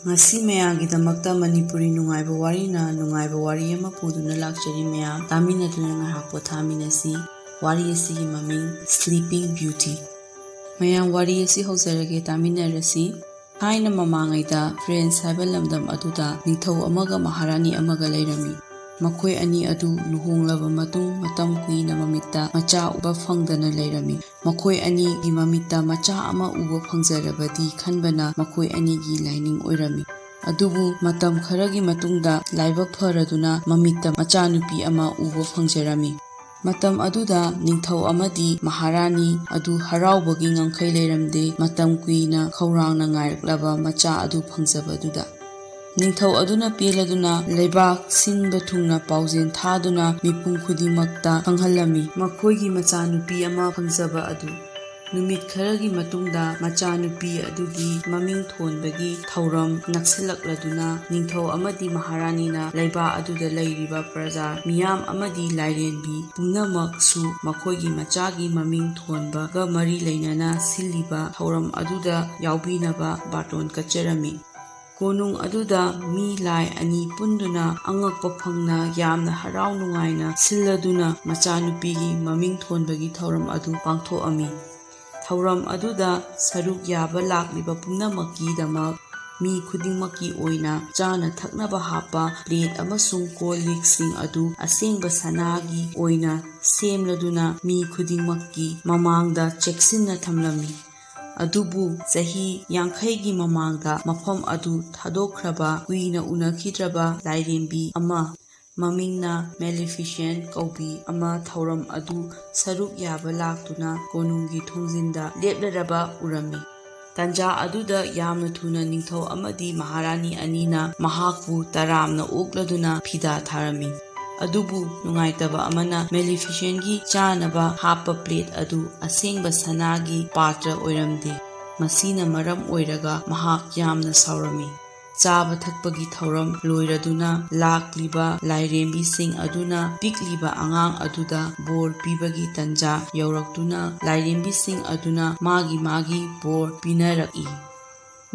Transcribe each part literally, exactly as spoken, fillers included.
ꯉꯁꯤ ꯃꯌꯥꯝꯒꯤꯗꯃꯛꯇ ꯃꯅꯤꯄꯨꯔꯤ ꯅꯨꯡꯉꯥꯏꯕ ꯋꯥꯔꯤꯅ ꯅꯨꯡꯉꯥꯏꯕ ꯋꯥꯔꯤ ꯑꯃ ꯄꯨꯗꯨꯅ ꯂꯥꯛꯆꯔꯤ꯫ ꯃꯌꯥꯝ ꯇꯥꯃꯤꯟꯅꯗꯨꯅ ꯉꯥꯏꯍꯥꯛ ꯄꯣꯊꯥꯃꯤꯟꯅꯁꯤ꯫ ꯋꯥꯔꯤ ꯑꯁꯤꯒꯤ ꯃꯃꯤꯡ Sleeping Beauty꯫ ꯃꯌꯥꯝ ꯋꯥꯔꯤ ꯑꯁꯤ ꯍꯧꯖꯔꯒꯦ, ꯇꯥꯃꯤꯟꯅꯔꯁꯤ꯫ ꯊꯥꯏꯅ ꯃꯃꯥꯡꯉꯩꯗ ꯐ꯭ꯔꯦꯟꯁ ꯍꯥꯏꯕ ꯂꯝꯗꯝ ꯑꯗꯨꯗ ꯅꯤꯡꯊꯧ ꯑꯃꯒ ꯃꯍꯥꯔꯥꯅꯤ ꯑꯃꯒ ꯂꯩꯔꯝꯃꯤ꯫ ꯃꯈꯣꯏ ꯑꯅꯤ ꯑꯗꯨ ꯂꯨꯍꯣꯡꯂꯕ ꯃꯇꯨꯡ ꯃꯇꯝ ꯀꯨꯏꯅ ꯃꯃꯤꯠꯇ ꯃꯆꯥ ꯎꯕ ꯐꯪꯗꯅ ꯂꯩꯔꯝꯃꯤ꯫ ꯃꯈꯣꯏ ꯑꯅꯤꯒꯤ ꯃꯃꯤꯠꯇ ꯃꯆꯥ ꯑꯃ ꯎꯕ ꯐꯪꯖꯔꯕꯗꯤ ꯈꯟꯕꯅ ꯃꯈꯣꯏ ꯑꯅꯤꯒꯤ ꯂꯥꯏꯅꯤꯡ ꯑꯣꯏꯔꯝꯃꯤ꯫ ꯑꯗꯨꯕꯨ ꯃꯇꯝ ꯈꯔꯒꯤ ꯃꯇꯨꯡꯗ ꯂꯥꯏꯕꯛ ꯐꯔꯗꯨꯅ ꯃꯃꯤꯠꯇ ꯃꯆꯥꯅꯨꯄꯤ ꯑꯃ ꯎꯕ ꯐꯪꯖꯔꯝꯃꯤ꯫ ꯃꯇꯝ ꯑꯗꯨꯗ ꯅꯤꯡꯊꯧ ꯑꯃꯗꯤ ꯃꯍꯥꯔꯥꯅꯤ ꯑꯗꯨ ꯍꯔꯥꯎꯕꯒꯤ ꯉꯝꯈꯩ ꯂꯩꯔꯝꯗꯦ, ꯃꯇꯝ ꯀꯨꯏꯅ ꯈꯧꯔꯥꯡꯅ ꯉꯥꯏꯔꯛꯂꯕ ꯃꯆꯥ ꯑꯗꯨ ꯐꯪꯖꯕꯗꯨꯗ꯫ ꯅꯤꯡꯊꯧ ꯑꯗꯨꯅ ꯄꯦꯜꯂꯗꯨꯅ ꯂꯩꯕꯥꯛ ꯁꯤꯟꯕ ꯊꯨꯡꯅ ꯄꯥꯎꯖꯦꯜ ꯊꯥꯗꯨꯅ ꯃꯤꯄꯨꯝ ꯈꯨꯗꯤꯡꯃꯛꯇ ꯈꯪꯍꯜꯂꯝꯃꯤ, ꯃꯈꯣꯏꯒꯤ ꯃꯆꯥꯅꯨꯄꯤ ꯑꯃ ꯐꯪꯖꯕ ꯑꯗꯨ꯫ ꯅꯨꯃꯤꯠ ꯈꯔꯒꯤ ꯃꯇꯨꯡꯗ ꯃꯆꯥꯅꯨꯄꯤ ꯑꯗꯨꯒꯤ ꯃꯃꯤꯡ ꯊꯣꯟꯕꯒꯤ ꯊꯧꯔꯝ ꯅꯛꯁꯤꯜꯂꯛꯂꯗꯨꯅ ꯅꯤꯡꯊꯧ ꯑꯃꯗꯤ ꯃꯍꯥꯔꯥꯅꯤꯅ ꯂꯩꯕꯥꯛ ꯑꯗꯨꯗ ꯂꯩꯔꯤꯕ ꯄ꯭ꯔꯖꯥ ꯃꯤꯌꯥꯝ ꯑꯃꯗꯤ ꯂꯥꯏꯔꯦꯝꯕꯤ ꯄꯨꯝꯅꯃꯛꯁꯨ ꯃꯈꯣꯏꯒꯤ ꯃꯆꯥꯒꯤ ꯃꯃꯤꯡ ꯊꯣꯟꯕꯒ ꯃꯔꯤ ꯂꯩꯅꯅ ꯁꯤꯜꯂꯤꯕ ꯊꯧꯔꯝ ꯑꯗꯨꯗ ꯌꯥꯎꯕꯤꯅꯕ ꯕꯥꯇꯣꯟ ꯀꯠꯆꯔꯝꯃꯤ꯫ ꯀꯣꯅꯨꯡ ꯑꯗꯨꯗ ꯃꯤ ꯂꯥꯏ ꯑꯅꯤ ꯄꯨꯟꯗꯨꯅ ꯑꯉꯛꯄ ꯐꯪꯅ ꯌꯥꯝꯅ ꯍꯔꯥꯎ ꯅꯨꯡꯉꯥꯏꯅ ꯁꯤꯜꯂꯗꯨꯅ ꯃꯆꯥꯅꯨꯄꯤꯒꯤ ꯃꯃꯤꯡ ꯊꯣꯟꯕꯒꯤ ꯊꯧꯔꯝ ꯑꯗꯨ ꯄꯥꯡꯊꯣꯛꯑꯝꯃꯤ꯫ ꯊꯧꯔꯝ ꯑꯗꯨꯗ ꯁꯔꯨꯛ ꯌꯥꯕ ꯂꯥꯛꯂꯤꯕ ꯄꯨꯝꯅꯃꯛꯀꯤꯗꯃꯛ ꯃꯤ ꯈꯨꯗꯤꯡꯃꯛꯀꯤ ꯑꯣꯏꯅ ꯆꯥꯅ ꯊꯛꯅꯕ ꯍꯥꯞꯄ ꯄ꯭ꯂꯦꯠ ꯑꯃꯁꯨꯡ ꯀꯣꯜ ꯂꯤꯛꯁꯤꯡ ꯑꯗꯨ ꯑꯁꯦꯡꯕ ꯁꯅꯥꯒꯤ ꯑꯣꯏꯅ ꯁꯦꯝꯂꯗꯨꯅ ꯃꯤ ꯈꯨꯗꯤꯡꯃꯛꯀꯤ ꯃꯃꯥꯡꯗ ꯆꯦꯛꯁꯤꯟꯅ ꯊꯝꯂꯝꯃꯤ꯫ ꯑꯗꯨꯕꯨ ꯆꯍꯤ ꯌꯥꯡꯈꯩꯒꯤ ꯃꯃꯥꯡꯗ ꯃꯐꯝ ꯑꯗꯨ ꯊꯥꯗꯣꯛꯈ꯭ꯔꯕ ꯀꯨꯏꯅ ꯎꯅꯈꯤꯗ꯭ꯔꯕ ꯂꯥꯏꯔꯦꯝꯕꯤ ꯑꯃ, ꯃꯃꯤꯡꯅ ꯃꯦꯂꯤꯐꯤꯁꯦꯟ ꯀꯧꯕꯤ ꯑꯃ, ꯊꯧꯔꯝ ꯑꯗꯨ ꯁꯔꯨꯛ ꯌꯥꯕ ꯂꯥꯛꯇꯨꯅ ꯀꯣꯅꯨꯡꯒꯤ ꯊꯣꯡꯖꯤꯟꯗ ꯂꯦꯞꯂꯔꯕ ꯎꯔꯝꯃꯤ꯫ ꯇꯟꯖꯥ ꯑꯗꯨꯗ ꯌꯥꯝꯅ ꯊꯨꯅ ꯅꯤꯡꯊꯧ ꯑꯃꯗꯤ ꯃꯍꯥꯔꯥꯅꯤ ꯑꯅꯤꯅ ꯃꯍꯥꯛꯄꯨ ꯇꯔꯥꯝꯅ ꯑꯣꯛꯂꯗꯨꯅ ꯐꯤꯗꯥ ꯊꯥꯔꯝꯃꯤ꯫ ꯑꯗꯨꯕꯨ ꯅꯨꯡꯉꯥꯏꯇꯕ ꯑꯃꯅ, ꯃꯦꯂꯤꯐꯤꯁꯦꯟꯒꯤ ꯆꯥꯅꯕ ꯍꯥꯞꯄ ꯄ꯭ꯂꯦꯠ ꯑꯗꯨ ꯑꯁꯦꯡꯕ ꯁꯅꯥꯒꯤ ꯄꯥꯇ꯭ꯔ ꯑꯣꯏꯔꯝꯗꯦ꯫ ꯃꯁꯤꯅ ꯃꯔꯝ ꯑꯣꯏꯔꯒ ꯃꯍꯥꯛ ꯌꯥꯝꯅ ꯁꯥꯎꯔꯝꯃꯤ꯫ ꯆꯥꯕ ꯊꯛꯄꯒꯤ ꯊꯧꯔꯝ ꯂꯣꯏꯔꯗꯨꯅ ꯂꯥꯛꯂꯤꯕ ꯂꯥꯏꯔꯦꯝꯕꯤꯁꯤꯡ ꯑꯗꯨꯅ ꯄꯤꯛꯂꯤꯕ ꯑꯉꯥꯡ ꯑꯗꯨꯗ ꯕꯣꯔ ꯄꯤꯕꯒꯤ ꯇꯟꯖꯥ ꯌꯧꯔꯛꯇꯨꯅ ꯂꯥꯏꯔꯦꯝꯕꯤꯁꯤꯡ ꯑꯗꯨꯅ ꯃꯥꯒꯤ ꯃꯥꯒꯤ ꯕꯣꯔ ꯄꯤꯅꯔꯛꯏ꯫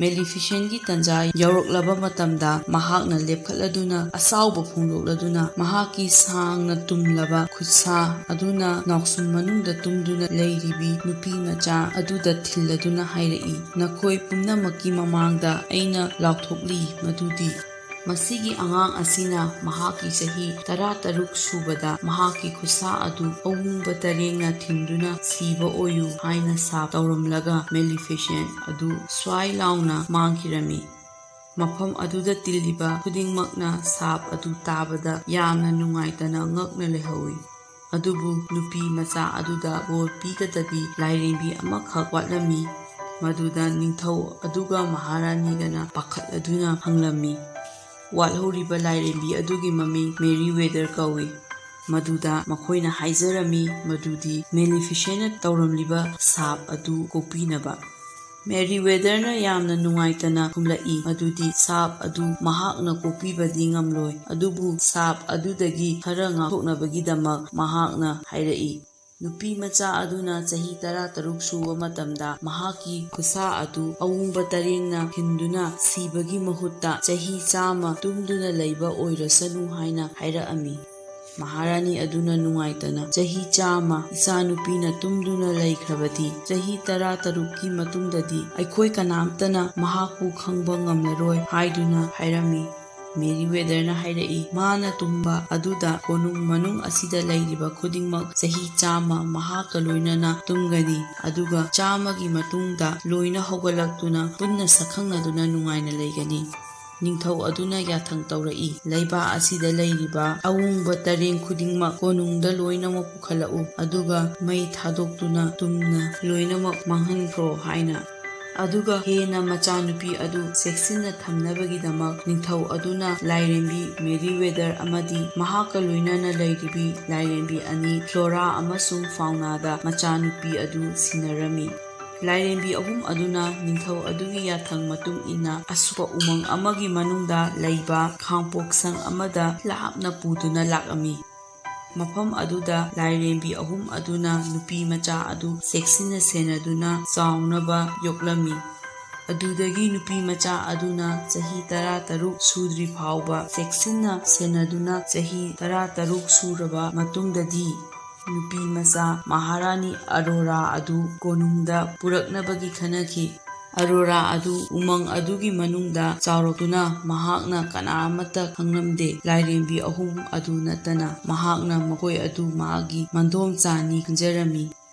ꯃꯦꯂꯤꯐꯤꯁꯦꯟꯒꯤ ꯇꯟꯖꯥ ꯌꯧꯔꯛꯂꯕ ꯃꯇꯝꯗ, ꯃꯍꯥꯛꯅ ꯂꯦꯞꯈꯠꯂꯗꯨꯅ ꯑꯁꯥꯎꯕ ꯐꯣꯡꯗꯣꯛꯂꯗꯨꯅ ꯃꯍꯥꯛꯀꯤ ꯁꯥꯡꯅ ꯇꯨꯝꯂꯕ ꯈꯨꯠꯁꯥ ꯑꯗꯨꯅ ꯅꯥꯎꯁꯨꯝ ꯃꯅꯨꯡꯗ ꯇꯨꯝꯗꯨꯅ ꯂꯩꯔꯤꯕꯤ ꯅꯨꯄꯤ ꯃꯆꯥ ꯑꯗꯨꯗ ꯊꯤꯜꯂꯗꯨꯅ ꯍꯥꯏꯔꯛꯏ, "ꯅꯈꯣꯏ ꯄꯨꯝꯅꯃꯛꯀꯤ ꯃꯃꯥꯡꯗ ꯑꯩꯅ ꯂꯥꯎꯊꯣꯛꯂꯤ ꯃꯗꯨꯗꯤ ꯃꯁꯤꯒꯤ ꯑꯉꯥꯡ ꯑꯁꯤꯅ ꯃꯍꯥꯛꯀꯤ ꯆꯍꯤ ꯇꯔꯥꯇꯔꯨꯛ ꯁꯨꯕꯗ ꯃꯍꯥꯛꯀꯤ ꯈꯨꯠꯁꯥ ꯑꯗꯨ ꯑꯎꯪꯕ ꯇꯔꯦꯡꯅ ꯊꯤꯟꯗꯨꯅ ꯁꯤꯕ ꯑꯣꯏꯌꯨ ꯍꯥꯏꯅ ꯁꯥꯞ ꯇꯧꯔꯝꯂꯒ ꯃꯦꯂꯤꯐꯤꯁꯦꯟ ꯑꯗꯨ ꯁ꯭ꯋꯥꯏ ꯂꯥꯎꯅ ꯃꯥꯡꯈꯤꯔꯝꯃꯤ꯫ ꯃꯐꯝ ꯑꯗꯨꯗ ꯇꯤꯜꯂꯤꯕ ꯈꯨꯗꯤꯡꯃꯛꯅ ꯁꯥꯞ ꯑꯗꯨ ꯇꯥꯕꯗ ꯌꯥꯝꯅ ꯅꯨꯡꯉꯥꯏꯇꯅ ꯉꯛꯅ ꯂꯩꯍꯧꯏ꯫ ꯑꯗꯨꯕꯨ ꯅꯨꯄꯤ ꯃꯆꯥ ꯑꯗꯨꯗ ꯕꯣꯔ ꯄꯤꯒꯗꯕꯤ ꯂꯥꯏꯔꯦꯝꯕꯤ ꯑꯃꯈꯛ ꯋꯥꯠꯂꯝꯃꯤ꯫ ꯃꯗꯨꯗ ꯅꯤꯡꯊꯧ ꯑꯗꯨꯒ ꯃꯍꯥꯔꯥꯅꯤꯒꯅ ꯄꯥꯈꯠꯂꯗꯨꯅ ꯍꯪꯂꯝꯃꯤ꯫ ꯋꯥꯠꯍꯧꯔꯤꯕ ꯂꯥꯏꯔꯦꯝꯕꯤ ꯑꯗꯨꯒꯤ ꯃꯃꯤꯡ ꯃꯦꯔꯤ ꯋꯦꯗꯔ ꯀꯧꯏ꯫ ꯃꯗꯨꯗ ꯃꯈꯣꯏꯅ ꯍꯥꯏꯖꯔꯝꯃꯤ ꯃꯗꯨꯗꯤ ꯃꯦꯂꯤꯐꯤꯁꯦꯟꯅ ꯇꯧꯔꯝꯂꯤꯕ ꯁꯥꯞ ꯑꯗꯨ ꯀꯣꯛꯄꯤꯅꯕ꯫ ꯃꯦꯔꯤ ꯋꯦꯗꯔꯅ ꯌꯥꯝꯅ ꯅꯨꯡꯉꯥꯏꯇꯅ ꯈꯨꯝꯂꯛꯏ ꯃꯗꯨꯗꯤ ꯁꯥꯞ ꯑꯗꯨ ꯃꯍꯥꯛꯅ ꯀꯣꯛꯄꯤꯕꯗꯤ ꯉꯝꯂꯣꯏ, ꯑꯗꯨꯕꯨ ꯁꯥꯞ ꯑꯗꯨꯗꯒꯤ ꯈꯔ ꯉꯥꯛꯊꯣꯛꯅꯕꯒꯤꯗꯃꯛ ꯃꯍꯥꯛꯅ ꯍꯥꯏꯔꯛꯏ, "ꯅꯨꯄꯤ ꯃꯆꯥ ꯑꯗꯨꯅ ꯆꯍꯤ ꯇꯔꯥꯇꯔꯨꯛ ꯁꯨꯕ ꯃꯇꯝꯗ ꯃꯍꯥꯛꯀꯤ ꯈꯨꯠꯁꯥ ꯑꯗꯨ ꯑꯎꯪꯕ ꯇꯔꯦꯡꯅ ꯊꯤꯟꯗꯨꯅ ꯁꯤꯕꯒꯤ ꯃꯍꯨꯠꯇ ꯆꯍꯤ ꯆꯥꯝꯃ ꯇꯨꯝꯗꯨꯅ ꯂꯩꯕ ꯑꯣꯏꯔꯁꯅꯨ" ꯍꯥꯏꯅ ꯍꯥꯏꯔꯛꯑꯝꯃꯤ꯫ ꯃꯍꯥꯔꯥꯅꯤ ꯑꯗꯨꯅ ꯅꯨꯡꯉꯥꯏꯇꯅ, "ꯆꯍꯤ ꯆꯥꯝꯃ ꯏꯆꯥꯅꯨꯄꯤꯅ ꯇꯨꯝꯗꯨꯅ ꯂꯩꯈ꯭ꯔꯕꯗꯤ, ꯆꯍꯤ ꯇꯔꯥꯇꯔꯨꯛꯀꯤ ꯃꯇꯨꯡꯗꯗꯤ ꯑꯩꯈꯣꯏ ꯀꯅꯥꯝꯇꯅ ꯃꯍꯥꯛꯄꯨ ꯈꯪꯕ ꯉꯝꯂꯔꯣꯏ" ꯍꯥꯏꯗꯨꯅ ꯍꯥꯏꯔꯝꯃꯤ꯫ ꯃꯦꯔꯤ ꯋꯦꯗꯔꯅ ꯍꯥꯏꯔꯛꯏ, "ꯃꯥꯅ ꯇꯨꯝꯕ ꯑꯗꯨꯗ ꯀꯣꯅꯨꯡ ꯃꯅꯨꯡ ꯑꯁꯤꯗ ꯂꯩꯔꯤꯕ ꯈꯨꯗꯤꯡꯃꯛ ꯆꯍꯤ ꯆꯥꯝꯃ ꯃꯍꯥꯛꯀ ꯂꯣꯏꯅꯅ ꯇꯨꯝꯒꯅꯤ, ꯑꯗꯨꯒ ꯆꯥꯝꯃꯒꯤ ꯃꯇꯨꯡꯗ ꯂꯣꯏꯅ ꯍꯧꯒꯠꯂꯛꯇꯨꯅ ꯄꯨꯟꯅ ꯁꯛꯈꯪꯅꯗꯨꯅ ꯅꯨꯡꯉꯥꯏꯅ ꯂꯩꯒꯅꯤ"꯫ ꯅꯤꯡꯊꯧ ꯑꯗꯨꯅ ꯌꯥꯊꯪ ꯇꯧꯔꯛꯏ, "ꯂꯩꯕꯥꯛ ꯑꯁꯤꯗ ꯂꯩꯔꯤꯕ ꯑꯎꯪꯕ ꯇꯔꯦꯡ ꯈꯨꯗꯤꯡꯃꯛ ꯀꯣꯅꯨꯡꯗ ꯂꯣꯏꯅꯃꯛ ꯄꯨꯈꯠꯂꯛꯎ, ꯑꯗꯨꯒ ꯃꯩ ꯊꯥꯗꯣꯛꯇꯨꯅ ꯇꯨꯝꯅ ꯂꯣꯏꯅꯃꯛ ꯃꯥꯡꯍꯟꯈ꯭ꯔꯣ" ꯍꯥꯏꯅ꯫ ꯑꯗꯨꯒ ꯍꯦꯟꯅ ꯃꯆꯥꯅꯨꯄꯤ ꯑꯗꯨ ꯆꯦꯛꯁꯤꯟꯅ ꯊꯝꯅꯕꯒꯤꯗꯃꯛ ꯅꯤꯡꯊꯧ ꯑꯗꯨꯅ ꯂꯥꯏꯔꯦꯝꯕꯤ ꯃꯦꯔꯤ ꯋꯦꯗꯔ ꯑꯃꯗꯤ ꯃꯍꯥꯛꯀ ꯂꯣꯏꯅꯅ ꯂꯩꯔꯤꯕꯤ ꯂꯥꯏꯔꯦꯝꯕꯤ ꯑꯅꯤ ꯐ꯭ꯂꯣꯔꯥ ꯑꯃꯁꯨꯡ ꯐꯥꯎꯅꯥꯗ ꯃꯆꯥꯅꯨꯄꯤ ꯑꯗꯨ ꯁꯤꯟꯅꯔꯝꯃꯤ꯫ ꯂꯥꯏꯔꯦꯝꯕꯤ ꯑꯍꯨꯝ ꯑꯗꯨꯅ ꯅꯤꯡꯊꯧ ꯑꯗꯨꯒꯤ ꯌꯥꯊꯪ ꯃꯇꯨꯡ ꯏꯟꯅ ꯑꯁꯨꯞꯄ ꯎꯃꯪ ꯑꯃꯒꯤ ꯃꯅꯨꯡꯗ ꯂꯩꯕ ꯈꯥꯡꯄꯣꯛꯁꯪ ꯑꯃꯗ ꯂꯥꯞꯅ ꯄꯨꯗꯨꯅ ꯂꯥꯛꯂꯝꯃꯤ꯫ ꯃꯐꯝ ꯑꯗꯨꯗ ꯂꯥꯏꯔꯦꯝꯕꯤ ꯑꯍꯨꯝ ꯑꯗꯨꯅ ꯅꯨꯄꯤ ꯃꯆꯥ ꯑꯗꯨ ꯆꯦꯛꯁꯤꯟꯅ ꯁꯦꯟꯅꯗꯨꯅ ꯆꯥꯎꯅꯕ ꯌꯣꯛꯂꯝꯃꯤ꯫ ꯑꯗꯨꯗꯒꯤ ꯅꯨꯄꯤ ꯃꯆꯥ ꯑꯗꯨꯅ ꯆꯍꯤ ꯇꯔꯥ ꯇꯔꯨꯛ ꯁꯨꯗ꯭ꯔꯤ ꯐꯥꯎꯕ ꯆꯦꯛꯁꯤꯟꯅ ꯁꯦꯟꯅꯗꯨꯅ ꯆꯍꯤ ꯇꯔꯥ ꯇꯔꯨꯛ ꯁꯨꯔꯕ ꯃꯇꯨꯡꯗꯗꯤ, ꯅꯨꯄꯤ ꯃꯆꯥ ꯃꯍꯥꯔꯥꯅꯤ ꯑꯔꯣꯔꯥ ꯑꯗꯨ ꯀꯣꯅꯨꯡꯗ ꯄꯨꯔꯛꯅꯕꯒꯤ ꯈꯟꯅꯈꯤ꯫ ꯑꯔꯣꯔꯥ ꯑꯗꯨ ꯎꯃꯪ ꯑꯗꯨꯒꯤ ꯃꯅꯨꯡꯗ ꯆꯥꯎꯔꯛꯇꯨꯅ ꯃꯍꯥꯛꯅ ꯀꯅꯥ ꯑꯃꯠꯇ ꯈꯪꯂꯝꯗꯦ꯫ ꯂꯥꯏꯔꯦꯝꯕꯤ ꯑꯍꯨꯝ ꯑꯗꯨ ꯅꯠꯇꯅ ꯃꯍꯥꯛꯅ ꯃꯈꯣꯏ ꯑꯗꯨ ꯃꯥꯒꯤ ꯃꯟꯗꯣꯝꯆꯥꯅꯤ ꯈꯟꯖꯔꯝꯃꯤ꯫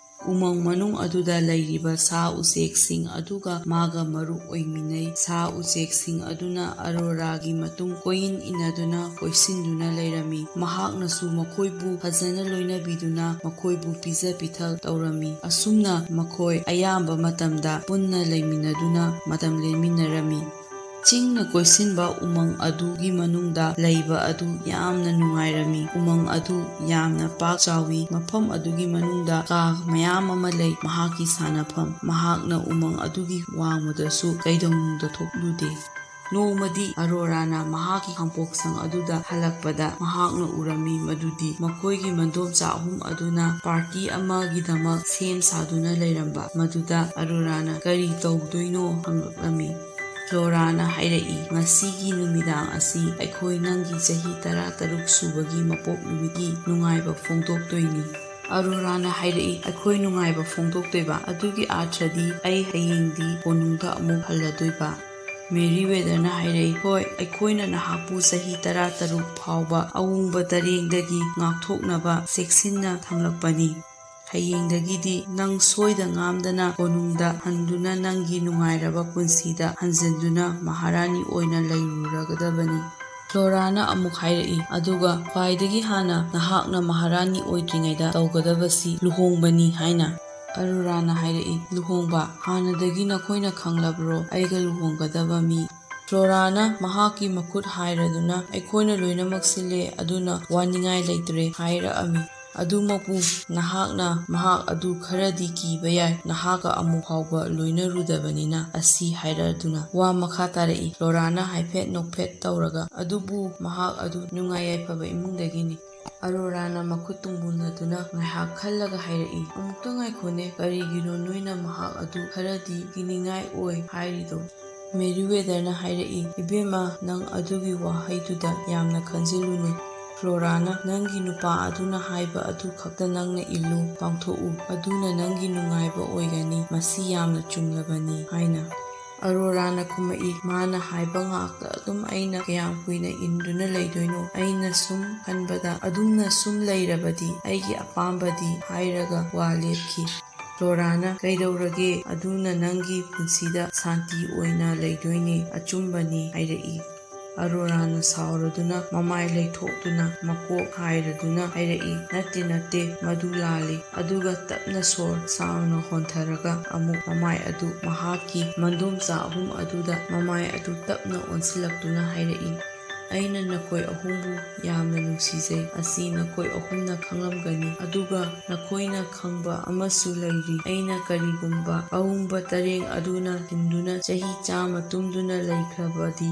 ꯎꯃꯪ ꯃꯅꯨꯡ ꯑꯗꯨꯗ ꯂꯩꯔꯤꯕ ꯁꯥ ꯎꯆꯦꯛꯁꯤꯡ ꯑꯗꯨꯒ ꯃꯥꯒ ꯃꯔꯨꯞ ꯑꯣꯏꯃꯤꯟꯅꯩ꯫ ꯁꯥ ꯎꯆꯦꯛꯁꯤꯡ ꯑꯗꯨꯅ ꯑꯔꯣꯔꯥꯒꯤ ꯃꯇꯨꯡ ꯀꯣꯏꯏꯟ ꯏꯟꯅꯗꯨꯅ ꯀꯣꯏꯁꯤꯟꯗꯨꯅ ꯂꯩꯔꯝꯃꯤ꯫ ꯃꯍꯥꯛꯅꯁꯨ ꯃꯈꯣꯏꯕꯨ ꯐꯖꯅ ꯂꯣꯏꯅꯕꯤꯗꯨꯅ ꯃꯈꯣꯏꯕꯨ ꯄꯤꯖ ꯄꯤꯊꯛ ꯇꯧꯔꯝꯃꯤ꯫ ꯑꯁꯨꯝꯅ ꯃꯈꯣꯏ ꯑꯌꯥꯝꯕ ꯃꯇꯝꯗ ꯄꯨꯟꯅ ꯂꯩꯃꯤꯟꯅꯗꯨꯅ ꯃꯇꯝ ꯂꯦꯟꯃꯤꯟꯅꯔꯝꯃꯤ꯫ ꯆꯤꯡꯅ ꯀꯣꯏꯁꯤꯟꯕ ꯎꯃꯪ ꯑꯗꯨꯒꯤ ꯃꯅꯨꯡꯗ ꯂꯩꯕ ꯑꯗꯨ ꯌꯥꯝꯅ ꯅꯨꯡꯉꯥꯏꯔꯝꯃꯤ꯫ ꯎꯃꯪ ꯑꯗꯨ ꯌꯥꯝꯅ ꯄꯥꯛ ꯆꯥꯎꯏ꯫ ꯃꯐꯝ ꯑꯗꯨꯒꯤ ꯃꯅꯨꯡꯗ ꯀꯥ ꯃꯌꯥꯝ ꯑꯃ ꯂꯩ꯫ ꯃꯍꯥꯛꯀꯤ ꯁꯥꯟꯅꯐꯝ꯫ ꯃꯍꯥꯛꯅ ꯎꯃꯪ ꯑꯗꯨꯒꯤ ꯋꯥꯡꯃꯗꯁꯨ ꯀꯩꯗꯧꯅꯨꯡꯗ ꯊꯣꯛꯂꯨꯗꯦ꯫ ꯅꯣꯡꯃꯗꯤ ꯑꯔꯣꯔꯥꯅ ꯃꯍꯥꯛꯀꯤ ꯈꯥꯡꯄꯣꯛꯁꯪ ꯑꯗꯨꯗ ꯍꯜꯂꯛꯄꯗ ꯃꯍꯥꯛꯅ ꯎꯔꯝꯃꯤ ꯃꯗꯨꯗꯤ ꯃꯈꯣꯏꯒꯤ ꯃꯟꯗꯣꯝꯆꯥ ꯑꯍꯨꯝ ꯑꯗꯨꯅ ꯄꯥꯔꯇꯤ ꯑꯃꯒꯤꯗꯃꯛ ꯁꯦꯝ ꯁꯥꯗꯨꯅ ꯂꯩꯔꯝꯕ꯫ ꯃꯗꯨꯗ ꯑꯔꯣꯔꯥꯅ ꯀꯔꯤ ꯇꯧꯗꯣꯏꯅꯣ ꯍꯪꯂꯛꯂꯝꯃꯤ꯫ ꯐ꯭ꯂꯣꯔꯥꯅ ꯍꯥꯏꯔꯛꯏ, "ꯉꯁꯤꯒꯤ ꯅꯨꯃꯤꯗꯥꯡ ꯑꯁꯤ ꯑꯩꯈꯣꯏ ꯅꯪꯒꯤ ꯆꯍꯤ ꯇꯔꯥ ꯇꯔꯨꯛ ꯁꯨꯕꯒꯤ ꯃꯄꯣꯛ ꯅꯨꯃꯤꯠꯀꯤ ꯅꯨꯡꯉꯥꯏꯕ ꯐꯣꯡꯗꯣꯛꯇꯣꯏꯅꯤ꯫" ꯑꯔꯣꯔꯥꯅ ꯍꯥꯏꯔꯛꯏ, "ꯑꯩꯈꯣꯏ ꯅꯨꯡꯉꯥꯏꯕ ꯐꯣꯡꯗꯣꯛꯇꯣꯏꯕ? ꯑꯗꯨꯒꯤ ꯑꯥꯔꯊꯗꯤ ꯑꯩ ꯍꯌꯦꯡꯗꯤ ꯀꯣꯅꯨꯡꯗ ꯑꯃꯨꯛ ꯍꯜꯂꯗꯣꯏꯕ?" ꯃꯦꯔꯤ ꯋꯦꯗꯔꯅ ꯍꯥꯏꯔꯛꯏ, "ꯍꯣꯏ, ꯑꯩꯈꯣꯏꯅ ꯅꯍꯥꯛꯄꯨ ꯆꯍꯤ ꯇꯔꯥ ꯇꯔꯨꯛ ꯐꯥꯎꯕ ꯑꯋꯣꯡꯕ ꯇꯔꯦꯡꯗꯒꯤ ꯉꯥꯛꯊꯣꯛꯅꯕ ꯆꯦꯛꯁꯤꯟꯅ ꯊꯝꯂꯛꯄꯅꯤ꯫ ꯍꯌꯦꯡꯗꯒꯤꯗꯤ ꯅꯪ ꯁꯣꯏꯗ ꯉꯥꯝꯗꯅ ꯀꯣꯅꯨꯡꯗ ꯍꯟꯗꯨꯅ ꯅꯪꯒꯤ ꯅꯨꯡꯉꯥꯏꯔꯕ ꯄꯨꯟꯁꯤꯗ ꯍꯟꯖꯤꯟꯗꯨꯅ ꯃꯍꯥꯔꯥꯅꯤ ꯑꯣꯏꯅ ꯂꯩꯔꯨꯔꯒꯗꯕꯅꯤ꯫" ꯐ꯭ꯂꯣꯔꯥꯅ ꯑꯃꯨꯛ ꯍꯥꯏꯔꯛꯏ, "ꯑꯗꯨꯒ ꯈ꯭ꯋꯥꯏꯗꯒꯤ ꯍꯥꯟꯅ ꯅꯍꯥꯛꯅ ꯃꯍꯥꯔꯥꯅꯤ ꯑꯣꯏꯗ꯭ꯔꯤꯉꯩꯗ ꯇꯧꯒꯗꯕꯁꯤ ꯂꯨꯍꯣꯡꯕꯅꯤ" ꯍꯥꯏꯅ꯫ ꯑꯔꯣꯔꯥꯅ ꯍꯥꯏꯔꯛꯏ, "ꯂꯨꯍꯣꯡꯕ? ꯍꯥꯟꯅꯗꯒꯤ ꯅꯈꯣꯏꯅ ꯈꯪꯂꯕ꯭ꯔꯣ ꯑꯩꯒ ꯂꯨꯍꯣꯡꯒꯗꯕ ꯃꯤ?" ꯐ꯭ꯂꯣꯔꯥꯅ ꯃꯍꯥꯛꯀꯤ ꯃꯈꯨꯠ ꯍꯥꯏꯔꯗꯨꯅ, "ꯑꯩꯈꯣꯏꯅ ꯂꯣꯏꯅꯃꯛ ꯁꯤꯜꯂꯦ, ꯑꯗꯨꯅ ꯋꯥꯅꯤꯡꯉꯥꯏ ꯂꯩꯇ꯭ꯔꯦ" ꯍꯥꯏꯔꯛꯑꯝꯃꯤ꯫ "ꯑꯗꯨꯃꯛꯄꯨ ꯅꯍꯥꯛꯅ ꯃꯍꯥꯛ ꯑꯗꯨ ꯈꯔꯗꯤ ꯀꯤꯕ ꯌꯥꯏ, ꯅꯍꯥꯛꯀ ꯑꯃꯨꯛ ꯐꯥꯎꯕ ꯂꯣꯏꯅꯔꯨꯗꯕꯅꯤꯅ" ꯑꯁꯤ ꯍꯥꯏꯔꯗꯨꯅ ꯋꯥ ꯃꯈꯥ ꯇꯥꯔꯛꯏ꯫ ꯐ꯭ꯂꯣꯔꯥꯅ ꯍꯥꯏꯐꯦꯠ ꯅꯣꯛꯐꯦꯠ ꯇꯧꯔꯒ, "ꯑꯗꯨꯕꯨ ꯃꯍꯥꯛ ꯑꯗꯨ ꯅꯨꯡꯉꯥꯏ ꯌꯥꯏꯐꯕ ꯏꯃꯨꯡꯗꯒꯤꯅꯤ"꯫ ꯑꯔꯣꯔꯥꯅ ꯃꯈꯨꯠ ꯇꯨꯡꯕꯨꯟꯅꯗꯨꯅ ꯉꯥꯏꯍꯥꯛ ꯈꯜꯂꯒ ꯍꯥꯏꯔꯛꯏ, "ꯑꯃꯨꯛꯇ ꯉꯥꯏꯈꯣꯅꯦ, ꯀꯔꯤꯒꯤꯅꯣ ꯅꯣꯏꯅ ꯃꯍꯥꯛ ꯑꯗꯨ ꯈꯔꯗꯤ ꯀꯤꯅꯤꯡꯉꯥꯏ ꯑꯣꯏ ꯍꯥꯏꯔꯤꯗꯣ?" ꯃꯦꯔꯤꯋꯦꯗꯔꯅ ꯍꯥꯏꯔꯛꯏ, "ꯏꯕꯦꯝꯃ, ꯅꯪ ꯑꯗꯨꯒꯤ ꯋꯥꯍꯩꯗꯨꯗ ꯌꯥꯝꯅ ꯈꯟꯖꯤꯜꯂꯨꯅꯨ꯫ ꯐ꯭ꯂꯣꯔꯥꯅ ꯅꯪꯒꯤ ꯅꯨꯄꯥ ꯑꯗꯨꯅ ꯍꯥꯏꯕ ꯑꯗꯨ ꯈꯛꯇ ꯅꯪꯅ ꯏꯜꯂꯨ, ꯄꯥꯡꯊꯣꯛꯎ꯫ ꯑꯗꯨꯅ ꯅꯪꯒꯤ ꯅꯨꯡꯉꯥꯏꯕ ꯑꯣꯏꯒꯅꯤ꯫ ꯃꯁꯤ ꯌꯥꯝꯅ ꯆꯨꯝꯂꯕꯅꯤ" ꯍꯥꯏꯅ꯫ ꯑꯔꯣꯔꯥꯅ ꯈꯨꯝꯃꯛꯏ, "ꯃꯥꯅ ꯍꯥꯏꯕ ꯉꯥꯛꯇ ꯑꯗꯨꯝ ꯑꯩꯅ ꯀꯌꯥꯝ ꯀꯨꯏꯅ ꯏꯟꯗꯨꯅ ꯂꯩꯗꯣꯏꯅꯣ? ꯑꯩꯅ ꯁꯨꯝ ꯈꯟꯕꯗ ꯑꯗꯨꯝꯅ ꯁꯨꯝ ꯂꯩꯔꯕꯗꯤ ꯑꯩꯒꯤ ꯑꯄꯥꯝꯕꯗꯤ" ꯍꯥꯏꯔꯒ ꯋꯥ ꯂꯦꯞꯈꯤ꯫ ꯐ꯭ꯂꯣꯔꯥꯅ, "ꯀꯩꯗꯧꯔꯒꯦ? ꯑꯗꯨꯅ ꯅꯪꯒꯤ ꯄꯨꯟꯁꯤꯗ ꯁꯥꯟꯇꯤ ꯑꯣꯏꯅ ꯂꯩꯗꯣꯏꯅꯦ꯫ ꯑꯆꯨꯝꯕꯅꯤ" ꯍꯥꯏꯔꯛꯏ꯫ ꯑꯔꯣꯔꯥꯅ ꯁꯥꯎꯔꯗꯨꯅ ꯃꯃꯥꯏ ꯂꯩꯊꯣꯛꯇꯨꯅ ꯃꯀꯣꯛ ꯍꯥꯏꯔꯗꯨꯅ ꯍꯥꯏꯔꯛꯏ, "ꯅꯠꯇꯦ, ꯅꯠꯇꯦ, ꯃꯗꯨ ꯂꯥꯜꯂꯤ"꯫ ꯑꯗꯨꯒ ꯇꯞꯅ ꯁꯣꯔ ꯁꯥꯡꯅ ꯍꯣꯟꯊꯔꯒ ꯑꯃꯨꯛ ꯃꯃꯥꯏ ꯑꯗꯨ ꯃꯍꯥꯛꯀꯤ ꯃꯗꯣꯝꯆꯥ ꯑꯍꯨꯝ ꯑꯗꯨꯗ ꯃꯃꯥꯏ ꯑꯗꯨ ꯇꯞꯅ ꯑꯣꯟꯁꯤꯜꯂꯛꯇꯨꯅ ꯍꯥꯏꯔꯛꯏ, "ꯑꯩꯅ ꯅꯈꯣꯏ ꯑꯍꯨꯝꯕꯨ ꯌꯥꯝꯅ ꯅꯨꯡꯁꯤꯖꯩ꯫ ꯑꯁꯤ ꯅꯈꯣꯏ ꯑꯍꯨꯝꯅ ꯈꯪꯂꯝꯒꯅꯤ꯫ ꯑꯗꯨꯒ ꯅꯈꯣꯏꯅ ꯈꯪꯕ ꯑꯃꯁꯨ ꯂꯩꯔꯤ꯫ ꯑꯩꯅ ꯀꯔꯤꯒꯨꯝꯕ ꯑꯎꯪꯕ ꯇꯔꯦꯡ ꯑꯗꯨꯅ ꯊꯤꯟꯗꯨꯅ ꯆꯍꯤ ꯆꯥꯝꯃ ꯇꯨꯝꯗꯨꯅ ꯂꯩꯈ꯭ꯔꯕꯗꯤ,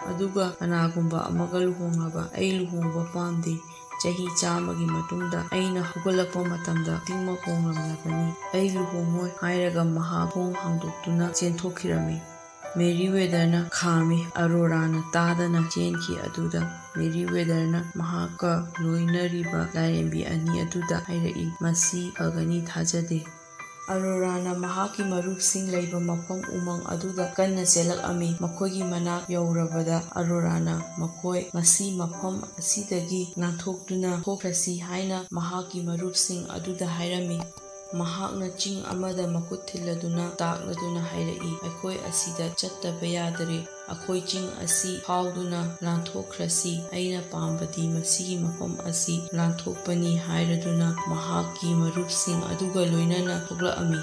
ꯑꯗꯨꯒ ꯀꯅꯥꯒꯨꯝꯕ ꯑꯃꯒ ꯂꯨꯍꯣꯡꯂꯕ, ꯑꯩ ꯂꯨꯍꯣꯡꯕ ꯄꯥꯝꯗꯦ꯫ ꯆꯍꯤ ꯆꯥꯝꯃꯒꯤ ꯃꯇꯨꯡꯗ ꯑꯩꯅ ꯍꯧꯒꯠꯂꯛꯄ ꯃꯇꯝꯗ ꯈꯨꯗꯤꯡꯃꯛ ꯍꯣꯡꯂꯝꯂꯒꯅꯤ꯫ ꯑꯩ ꯂꯨꯍꯣꯡꯉꯣꯏ" ꯍꯥꯏꯔꯒ ꯃꯍꯥꯛ ꯊꯣꯡ ꯍꯥꯡꯗꯣꯛꯇꯨꯅ ꯆꯦꯟꯊꯣꯛꯈꯤꯔꯝꯃꯤ꯫ ꯃꯦꯔꯤꯋꯦꯗꯔꯅ ꯈꯥꯝꯃꯤ꯫ ꯑꯔꯣꯔꯥꯅ ꯇꯥꯗꯅ ꯆꯦꯟꯈꯤ꯫ ꯑꯗꯨꯗ ꯃꯦꯔꯤꯋꯦꯗꯔꯅ ꯃꯍꯥꯛꯀ ꯂꯣꯏꯅꯔꯤꯕ ꯂꯥꯏꯔꯦꯝꯕꯤ ꯑꯅꯤ ꯑꯗꯨꯗ ꯍꯥꯏꯔꯛꯏ, "ꯃꯁꯤ ꯐꯒꯅꯤ ꯊꯥꯖꯗꯦ"꯫ ꯑꯔꯣꯔꯥꯅ ꯃꯍꯥꯛꯀꯤ ꯃꯔꯨꯞꯁꯤꯡ ꯂꯩꯕ ꯃꯐꯝ ꯎꯃꯪ ꯑꯗꯨꯗ ꯀꯟꯅ ꯆꯦꯜꯂꯛꯑꯝꯃꯤ꯫ ꯃꯈꯣꯏꯒꯤ ꯃꯅꯥꯛ ꯌꯧꯔꯕꯗ ꯑꯔꯣꯔꯥꯅ ꯃꯈꯣꯏ, "ꯃꯁꯤ ꯃꯐꯝ ꯑꯁꯤꯗꯒꯤ ꯅꯥꯟꯊꯣꯛꯇꯨꯅ ꯊꯣꯛꯈ꯭ꯔꯁꯤ" ꯍꯥꯏꯅ ꯃꯍꯥꯛꯀꯤ ꯃꯔꯨꯞꯁꯤꯡ ꯑꯗꯨꯗ ꯍꯥꯏꯔꯝꯃꯤ꯫ ꯃꯍꯥꯛꯅ ꯆꯤꯡ ꯑꯃꯗ ꯃꯈꯨꯠ ꯊꯤꯜꯂꯗꯨꯅ ꯇꯥꯛꯂꯗꯨꯅ ꯍꯥꯏꯔꯛꯏ, "ꯑꯩꯈꯣꯏ ꯑꯁꯤꯗ ꯆꯠꯇꯕ ꯌꯥꯗꯔꯦ꯫ ꯑꯩꯈꯣꯏ ꯆꯤꯡ ꯑꯁꯤ ꯐꯥꯎꯗꯨꯅ ꯂꯥꯟꯊꯣꯛꯈ꯭ꯔꯁꯤ꯫ ꯑꯩꯅ ꯄꯥꯝꯕꯗꯤ ꯃꯁꯤꯒꯤ ꯃꯐꯝ ꯑꯁꯤ ꯂꯥꯟꯊꯣꯛꯄꯅꯤ" ꯍꯥꯏꯔꯗꯨꯅ ꯃꯍꯥꯛꯀꯤ ꯃꯔꯨꯞꯁꯤꯡ ꯑꯗꯨꯒ ꯂꯣꯏꯅꯅ ꯊꯣꯛꯂꯛꯑꯝꯃꯤ꯫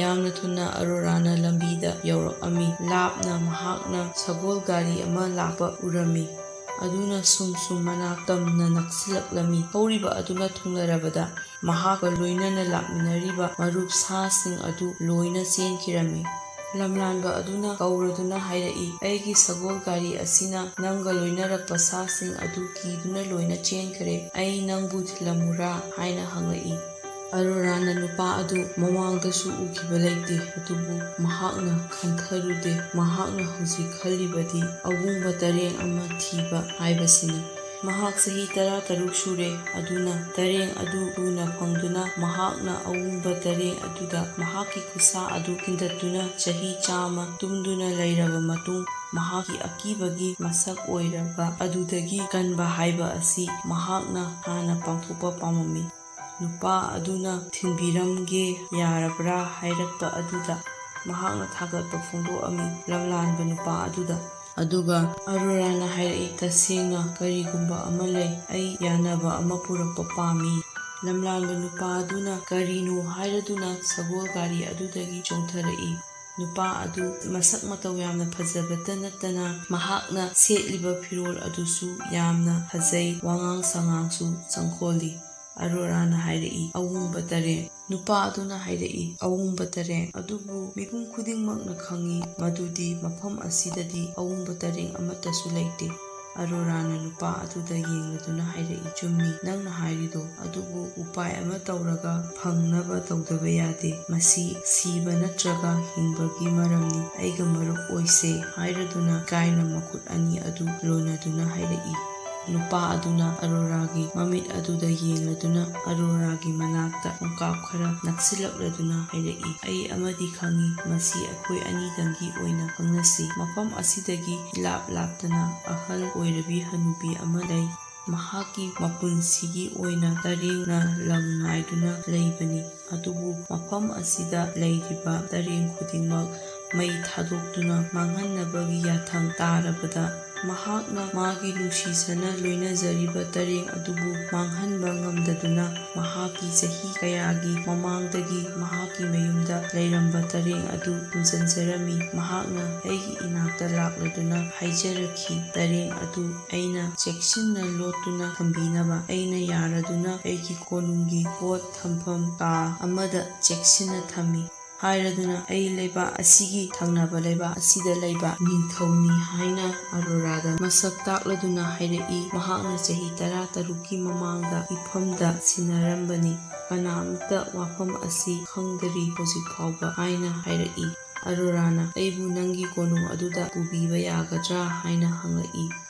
ꯌꯥꯝꯅ ꯊꯨꯅ ꯑꯔꯣꯔꯥꯅ ꯂꯝꯕꯤꯗ ꯌꯧꯔꯛꯑꯝꯃꯤ꯫ ꯂꯥꯞꯅ ꯃꯍꯥꯛꯅ ꯁꯒꯣꯜ ꯒꯥꯔꯤ ꯑꯃ ꯂꯥꯛꯄ ꯎꯔꯝꯃꯤ꯫ ꯑꯗꯨꯅ ꯁꯨꯝ ꯁꯨꯝ ꯃꯅꯥꯛ ꯇꯝꯅ ꯅꯛꯁꯤꯜꯂꯛꯂꯝꯃꯤ꯫ ꯊꯧꯔꯤꯕ ꯑꯗꯨꯅ ꯊꯨꯡꯂꯔꯕꯗ ꯃꯍꯥꯛꯀ ꯂꯣꯏꯅꯅ ꯂꯥꯛꯃꯤꯟꯅꯔꯤꯕ ꯃꯔꯨꯞ ꯁꯥꯁꯤꯡ ꯑꯗꯨ ꯂꯣꯏꯅ ꯆꯦꯟꯈꯤꯔꯝꯃꯤ꯫ ꯂꯝꯂꯥꯟꯕ ꯑꯗꯨꯅ ꯀꯧꯔꯗꯨꯅ ꯍꯥꯏꯔꯛꯏ, "ꯑꯩꯒꯤ ꯁꯒꯣꯜ ꯒꯥꯔꯤ ꯑꯁꯤꯅ ꯅꯪꯒ ꯂꯣꯏꯅꯔꯛꯄ ꯁꯥꯁꯤꯡ ꯑꯗꯨ ꯀꯤꯗꯨꯅ ꯂꯣꯏꯅ ꯆꯦꯟꯈ꯭ꯔꯦ꯫ ꯑꯩ ꯅꯪꯕꯨ ꯊꯤꯜꯂꯝꯃꯨꯔꯥ?" ꯍꯥꯏꯅ ꯍꯪꯂꯛꯏ꯫ ꯑꯔꯣꯔꯥꯅ ꯅꯨꯄꯥ ꯑꯗꯨ ꯃꯃꯥꯡꯗꯁꯨ ꯎꯈꯤꯕ ꯂꯩꯇꯦ, ꯑꯗꯨꯕꯨ ꯃꯍꯥꯛꯅ ꯈꯟꯊꯔꯨꯗꯦ꯫ ꯃꯍꯥꯛꯅ ꯍꯧꯖꯤꯛ ꯈꯜꯂꯤꯕꯗꯤ ꯑꯎꯪꯕ ꯇꯔꯦꯡ ꯑꯃ ꯊꯤꯕ ꯍꯥꯏꯕꯁꯤꯅꯤ꯫ ꯃꯍꯥꯛ ꯆꯍꯤ ꯇꯔꯥꯇꯔꯨꯛ ꯁꯨꯔꯦ, ꯑꯗꯨꯅ ꯇꯔꯦꯡ ꯑꯗꯨ ꯊꯨꯅ ꯐꯪꯗꯨꯅ ꯃꯍꯥꯛꯅ ꯑꯎꯪꯕ ꯇꯔꯦꯡ ꯑꯗꯨꯗ ꯃꯍꯥꯛꯀꯤ ꯈꯨꯠꯁꯥ ꯑꯗꯨ ꯈꯤꯟꯗꯠꯇꯨꯅ ꯆꯍꯤ ꯆꯥꯝꯃ ꯇꯨꯝꯗꯨꯅ ꯂꯩꯔꯕ ꯃꯇꯨꯡ, ꯃꯍꯥꯛꯀꯤ ꯑꯀꯤꯕꯒꯤ ꯃꯁꯛ ꯑꯣꯏꯔꯕ ꯑꯗꯨꯗꯒꯤ ꯀꯟꯕ ꯍꯥꯏꯕ ꯑꯁꯤ ꯃꯍꯥꯛꯅ ꯍꯥꯟꯅ ꯄꯥꯡꯊꯣꯛꯄ ꯄꯥꯝꯃꯝꯃꯤ꯫ ꯅꯨꯄꯥ ꯑꯗꯨꯅ "ꯊꯤꯟꯕꯤꯔꯝꯒꯦ, ꯌꯥꯔꯕ꯭ꯔꯥ?" ꯍꯥꯏꯔꯛꯄ ꯑꯗꯨꯗ ꯃꯍꯥꯛꯅ ꯊꯥꯒꯠꯄ ꯐꯣꯡꯗꯣꯛꯂꯝꯃꯤ ꯂꯝꯂꯥꯟꯕ ꯅꯨꯄꯥ ꯑꯗꯨꯗ꯫ ꯑꯗꯨꯒ ꯑꯔꯣꯔꯥꯅ ꯍꯥꯏꯔꯛꯏ, "ꯇꯁꯦꯡꯅ ꯀꯔꯤꯒꯨꯝꯕ ꯑꯃ ꯂꯩ꯫ ꯑꯩ ꯌꯥꯅꯕ ꯑꯃ ꯄꯨꯔꯛꯄ ꯄꯥꯝꯃꯤ꯫" ꯂꯝꯂꯥꯟꯕ ꯅꯨꯄꯥ ꯑꯗꯨꯅ ꯀꯔꯤꯅꯣ ꯍꯥꯏꯔꯗꯨꯅ ꯁꯒꯣꯜ ꯒꯥꯔꯤ ꯑꯗꯨꯗꯒꯤ ꯆꯣꯡꯊꯔꯛꯏ꯫ ꯅꯨꯄꯥ ꯑꯗꯨ ꯃꯁꯛ ꯃꯇꯧ ꯌꯥꯝꯅ ꯐꯖꯕꯇ ꯅꯠꯇꯅ ꯃꯍꯥꯛꯅ ꯁꯦꯠꯂꯤꯕ ꯐꯤꯔꯣꯜ ꯑꯗꯨꯁꯨ ꯌꯥꯝꯅ ꯐꯖꯩ, ꯋꯥꯉꯥꯡ ꯁꯉꯥꯡꯁꯨ ꯆꯪꯈꯣꯜꯂꯤ꯫ ꯑꯔꯣꯔꯥꯅ ꯍꯥꯏꯔꯛꯏ, "ꯑꯎꯪꯕ ꯇꯔꯦꯡ꯫" ꯅꯨꯄꯥ ꯑꯗꯨꯅ ꯍꯥꯏꯔꯛꯏ, "ꯑꯎꯪꯕ ꯇꯔꯦꯡ? ꯑꯗꯨꯕꯨ ꯃꯤꯄꯨꯝ ꯈꯨꯗꯤꯡꯃꯛꯅ ꯈꯪꯏ ꯃꯗꯨꯗꯤ ꯃꯐꯝ ꯑꯁꯤꯗꯗꯤ ꯑꯎꯪꯕ ꯇꯔꯦꯡ ꯑꯃꯠꯇꯁꯨ ꯂꯩꯇꯦ꯫" ꯑꯔꯣꯔꯥꯅ ꯅꯨꯄꯥ ꯑꯗꯨꯗ ꯌꯦꯡꯂꯗꯨꯅ ꯍꯥꯏꯔꯛꯏ, "ꯆꯨꯝꯃꯤ ꯅꯪꯅ ꯍꯥꯏꯔꯤꯗꯣ, ꯑꯗꯨꯕꯨ ꯎꯄꯥꯏ ꯑꯃ ꯇꯧꯔꯒ ꯐꯪꯅꯕ ꯇꯧꯗꯕ ꯌꯥꯗꯦ꯫ ꯃꯁꯤ ꯁꯤꯕ ꯅꯠꯇ꯭ꯔꯒ ꯍꯤꯡꯕꯒꯤ ꯃꯔꯝꯅꯤ꯫ ꯑꯩꯒ ꯃꯔꯨꯞ ꯑꯣꯏꯁꯦ꯫" ꯍꯥꯏꯔꯗꯨꯅ ꯏꯀꯥꯏꯅ ꯃꯈꯨꯠ ꯑꯅꯤ ꯑꯗꯨ ꯂꯣꯟꯅꯗꯨꯅ ꯍꯥꯏꯔꯛꯏ꯫ ꯅꯨꯄꯥ ꯑꯗꯨꯅ ꯑꯔꯣꯔꯥꯒꯤ ꯃꯃꯤꯠ ꯑꯗꯨꯗ ꯌꯦꯡꯂꯗꯨꯅ ꯑꯔꯣꯔꯥꯒꯤ ꯃꯅꯥꯛꯇ ꯈꯣꯡꯀꯥꯞ ꯈꯔ ꯅꯛꯁꯤꯜꯂꯛꯂꯗꯨꯅ ꯍꯥꯏꯔꯛꯏ, "ꯑꯩ ꯑꯃꯗꯤ ꯈꯪꯏ, ꯃꯁꯤ ꯑꯩꯈꯣꯏ ꯑꯅꯤꯗꯪꯒꯤ ꯑꯣꯏꯅ ꯈꯪꯅꯁꯤ꯫ ꯃꯐꯝ ꯑꯁꯤꯗꯒꯤ ꯏꯂꯥꯞ ꯂꯥꯞꯇꯅ ꯑꯍꯜ ꯑꯣꯏꯔꯕꯤ ꯍꯅꯨꯕꯤ ꯑꯃ ꯂꯩ꯫ ꯃꯍꯥꯛꯀꯤ ꯃꯄꯨꯟꯁꯤꯒꯤ ꯑꯣꯏꯅ ꯇꯔꯦꯡꯅ ꯂꯝ ꯅꯥꯏꯗꯨꯅ ꯂꯩꯕꯅꯤ꯫ ꯑꯗꯨꯕꯨ ꯃꯐꯝ ꯑꯁꯤꯗ ꯂꯩꯔꯤꯕ ꯇꯔꯦꯡ ꯈꯨꯗꯤꯡꯃꯛ ꯃꯩ ꯊꯥꯗꯣꯛꯇꯨꯅ ꯃꯥꯡꯍꯟꯅꯕꯒꯤ ꯌꯥꯊꯪ ꯇꯥꯔꯕꯗ, ꯃꯍꯥꯛꯅ ꯃꯥꯒꯤ ꯅꯨꯡꯁꯤꯖꯅ ꯂꯣꯏꯅꯖꯔꯤꯕ ꯇꯔꯦꯡ ꯑꯗꯨꯕꯨ ꯃꯥꯡꯍꯟꯕ ꯉꯝꯗꯗꯨꯅ, ꯃꯍꯥꯛꯀꯤ ꯆꯍꯤ ꯀꯌꯥꯒꯤ ꯃꯃꯥꯡꯗꯒꯤ ꯃꯍꯥꯛꯀꯤ ꯃꯌꯨꯝꯗ ꯂꯩꯔꯝꯕ ꯇꯔꯦꯡ ꯑꯗꯨ ꯊꯝꯖꯤꯟꯖꯔꯝꯃꯤ꯫ ꯃꯍꯥꯛꯅ ꯑꯩꯒꯤ ꯏꯅꯥꯛꯇ ꯂꯥꯛꯂꯗꯨꯅ ꯍꯥꯏꯖꯔꯛꯈꯤ, "ꯇꯔꯦꯡ ꯑꯗꯨ ꯑꯩꯅ ꯆꯦꯛꯁꯤꯟꯅ ꯂꯣꯠꯇꯨꯅ ꯊꯝꯕꯤꯅꯕ꯫" ꯑꯩꯅ ꯌꯥꯔꯗꯨꯅ ꯑꯩꯒꯤ ꯀꯣꯅꯨꯡꯒꯤ ꯄꯣꯠ ꯊꯝꯐꯝ ꯀꯥ ꯑꯃꯗ ꯆꯦꯛꯁꯤꯟꯅ ꯊꯝꯃꯤ꯫ ꯍꯥꯏꯔꯗꯨꯅ ꯑꯩ ꯂꯩꯕꯥꯛ ꯑꯁꯤꯒꯤ ꯊꯪꯅꯕ ꯂꯩꯕꯥꯛ ꯑꯁꯤꯗ ꯂꯩꯕ ꯅꯤꯡꯊꯧꯅꯤ ꯍꯥꯏꯅ ꯑꯔꯣꯔꯥꯗ ꯃꯁꯛ ꯇꯥꯛꯂꯗꯨꯅ ꯍꯥꯏꯔꯛꯏ꯫ ꯃꯍꯥꯛꯅ ꯆꯍꯤ ꯇꯔꯥ ꯇꯔꯨꯛꯀꯤ ꯃꯃꯥꯡꯗ ꯏꯐꯝꯗ ꯁꯤꯟꯅꯔꯝꯕꯅꯤ꯫ ꯀꯅꯥꯝꯇ ꯋꯥꯐꯝ ꯑꯁꯤ ꯈꯪꯗꯔꯤ ꯍꯧꯖꯤꯛ ꯐꯥꯎꯕ ꯍꯥꯏꯅ ꯍꯥꯏꯔꯛꯏ꯫ ꯑꯔꯣꯔꯥꯅ ꯑꯩꯕꯨ ꯅꯪꯒꯤ ꯀꯣꯅꯨꯡ ꯑꯗꯨꯗ ꯄꯨꯕꯤꯕ ꯌꯥꯒꯗ꯭ꯔꯥ ꯍꯥꯏꯅ ꯍꯪꯂꯛꯏ꯫